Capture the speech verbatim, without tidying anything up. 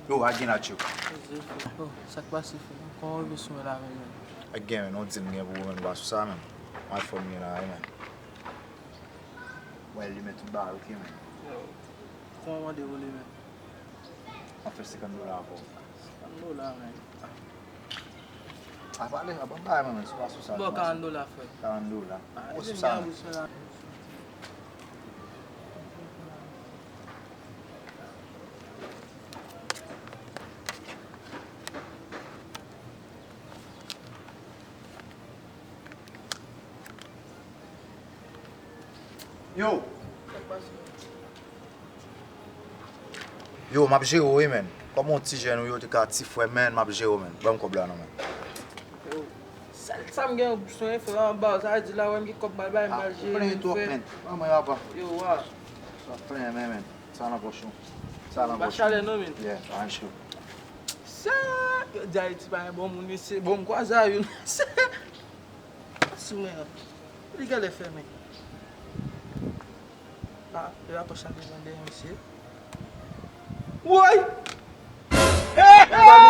Yo, a gen la, tchou. Oh, sa k pase, frè? Kòman w rive sou mwen la, menm? Ak gen, men, non, di m gen pou ou, men, ou pa sou sa, men. Mwen fò m gen la, men. Mwen limen tout bagay, ok, men. Yo, kòman w mande pou li, men? Mwen fè senkant dola avè w. Senkant dola, men. A pale, a bon bagay, men, men, si ou pa sou sa. Bon, karant dola, frè. Karant dola. Ah, Ou sou li sa, gen men. Bouch la. Yo! Yo, m ap jere w, wi, men. Kòm yon ti jèn, ou yo te ka ti frè, men, m ap jere w, men. Ban m kòb la, non, men. Yo, sa, sa m gen sou yon frè anba, sa vle di la, wè m gen kòb mal bay, m mal jere, men, frè. Ban mwen, apa. Yo, wa. Sa plen, men, men. Sa nan pòch ou. Sa nan Pa pòch ou. Chalè, non, men. Yeah, pa an cho. Sa, yo di Ayiti pa gen bon moun, mesye. Bon, m kwaze a youn. Sa, sou mwen an. Li genlè fèmen. Ah, yo apòch la devan dèyè, mesye. Woy! Hey, hey,